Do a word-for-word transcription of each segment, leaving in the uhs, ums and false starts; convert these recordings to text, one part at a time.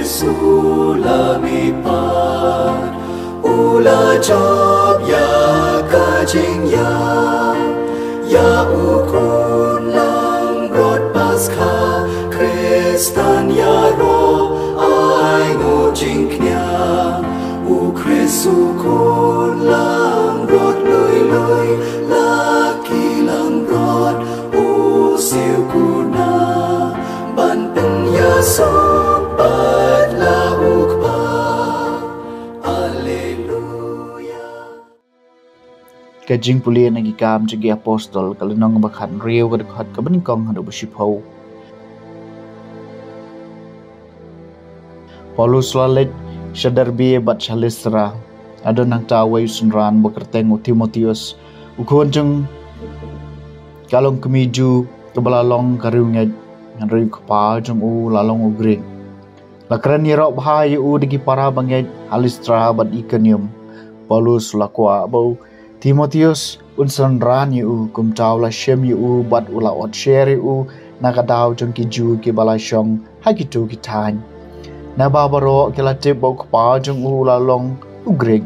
Sula mi pat u la jop ïa ka jingïap ïa u khun langbrot Paskha. Khristan ïaroh ai nguh jingkñia, u Khrist u khun langbrot lui lui la ki langbrot u siew kuna ban pynïasuk pat la u Kpa. Alleluia. Ka jingpule na ki Kam jong ki Apostol, ka lynnong ba khathynriew, ka dkhot kaba nyngkong haduh ba shiphew. Paulus la leit sha Derbe bad sha Listra. Hadien nangta uwei u synran ba kyrteng u Timotheus, u khun jong ka long kmie Jiw kaba la long ka riewngeit, hynrei u kpa jong u la long u Grik. La kren ïaroh bha ïa u da ki para bangeit ha Listra bad Ikonium. Paulus u la kwah ba u Timotheus un synran ïa u, kumta u la shim ïa u bad u la ot sher ïa u na ka daw jong ki Jiw kiba la shong ha kito ki thaiñ. Naba baroh ki la tip ba u kpa jong u u la long u Grik.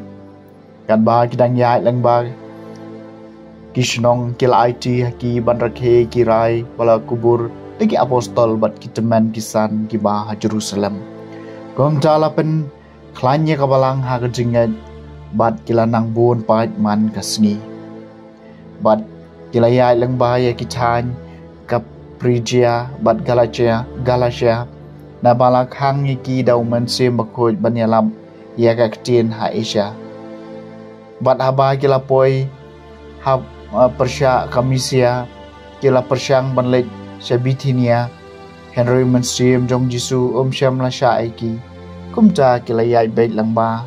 Katba ki dang ïaid lyngba ki shnong, ki la aiti ha ki ban rakhe ki rai ba la kubur da ki apostol bad ki tymmen ki san kiba ha Jerusalem. Kumta la pynkhlaiñ ïa ka balang ha ka jingngeit bad ki la nang bun pat man ka sngi. Bad ki la ïaid lyngba ïa ki thaiñ ka Phrijia bad Galatia, Galatia, naba la khang ïa ki da u Mynsiem Bakhuid ban ïalap ïa ka ktien ha Asia. Bad haba ki la poi ha, uh, pyrshah ka Misia, ki la pyrshang ban leit sha Bithinia, hynrei u Mynsiem jong u Jisu um shym la shah ïa ki. Kumta ki la ïaid beit lyngba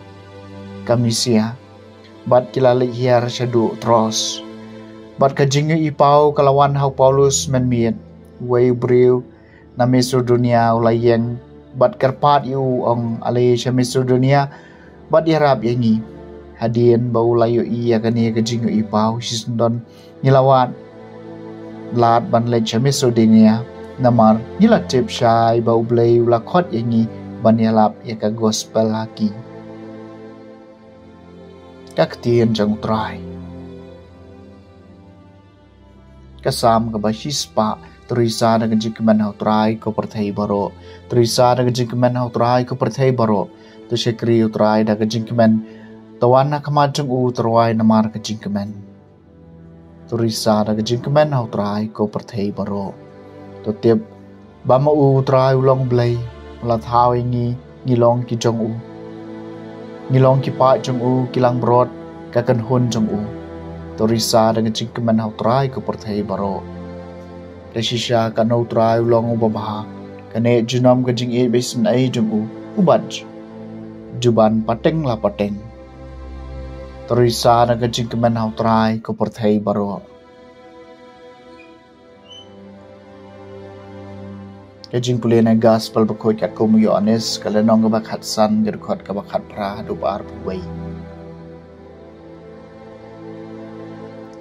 ka Misia bad ki la leit hiar shaduh Troas. Bad ka jingïohi paw ka la wan ha u Paulus mynmiet, uwei u briew na Masedonia u la ïeng bad kyrpad ïa u, ong, ale sha Masedonia bad ïarap ïa ngi. Hadien ba u la ïohi ïa kane ka jingïohi paw, shisyndon ngi la wad lad ban leit sha Masedonia, namar ngi la tip shai ba U Blei u la khot ïa ngi ban ïalap ïa ka gospel ha ki. Ka ktien jong U Trai. Ka Salm kaba shispah. To risa da ka jingkmen ha U Trai, ko pyrthei baroh. To risa da ka jingkmen ha U Trai, ko pyrthei baroh. To shakri U Trai da ka jingkmen. To wan ha khmat jong u, to rwai namar ka jingkmen. To risa da ka jingkmen ha U Trai, ko pyrthei baroh. To tip ba ma u U Trai u long Blei, u la thaw ïa ngi, ngi long ki jong u. Ngi long ki paid jong u, ki langbrot ka kynhun jong u. To risa da ka jingkmen ha U Trai, ko pyrthei baroh. Ka shisha katno U Trai u long uba bha, kane junom ka jingïeit ba isynei jong u, u bat juh ban pateng la pateng. To risa da ka jingkmen ha U Trai, ko pyrthei baroh. Ka jingpule na Gospel Bakhuid katkum u Ïoannis, ka lynnong kaba khatsan, ka dkhot kaba khatphra haduh ba arphew wei.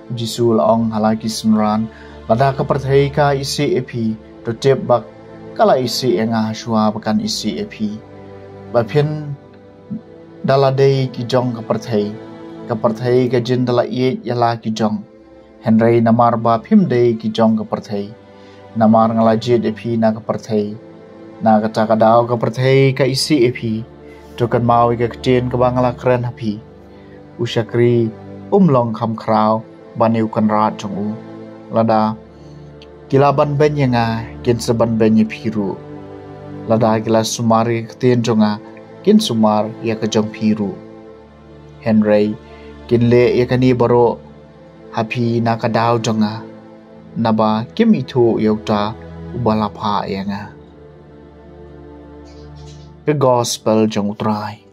U Jisu u la ong ha la ki synran, lada ka pyrthei ka isih ïa phi, to tip ba ka la isih ïa nga shuwa ba kan isih ïa phi. Ba phin da la dei ki jong ka pyrthei, ka pyrthei ka jin da la ïeit ïa la ki jong. Hynrei namar ba phim dei ki jong ka pyrthei, namar nga la jied ïa phi na ka pyrthei, na kata ka daw ka pyrthei ka isih ïa phi. To kynmaw ïa ka ktien kaba nga la kren ha phi. U shakri um long kham khraw ban ïa u kynrad jong u. Lada ki la banbeiñ ïa nga, kin sa banbeiñ ïa phi ruh. Lada ki la sumar ïa ka ktien jong nga, kin sumar ïa ka jong phi ruh. Hynrei kin leh ïa kane baroh ha phi na ka daw jong nga, naba kim ithuh ïa uta uba la phah ïa nga. Ka Gospel jong U Trai.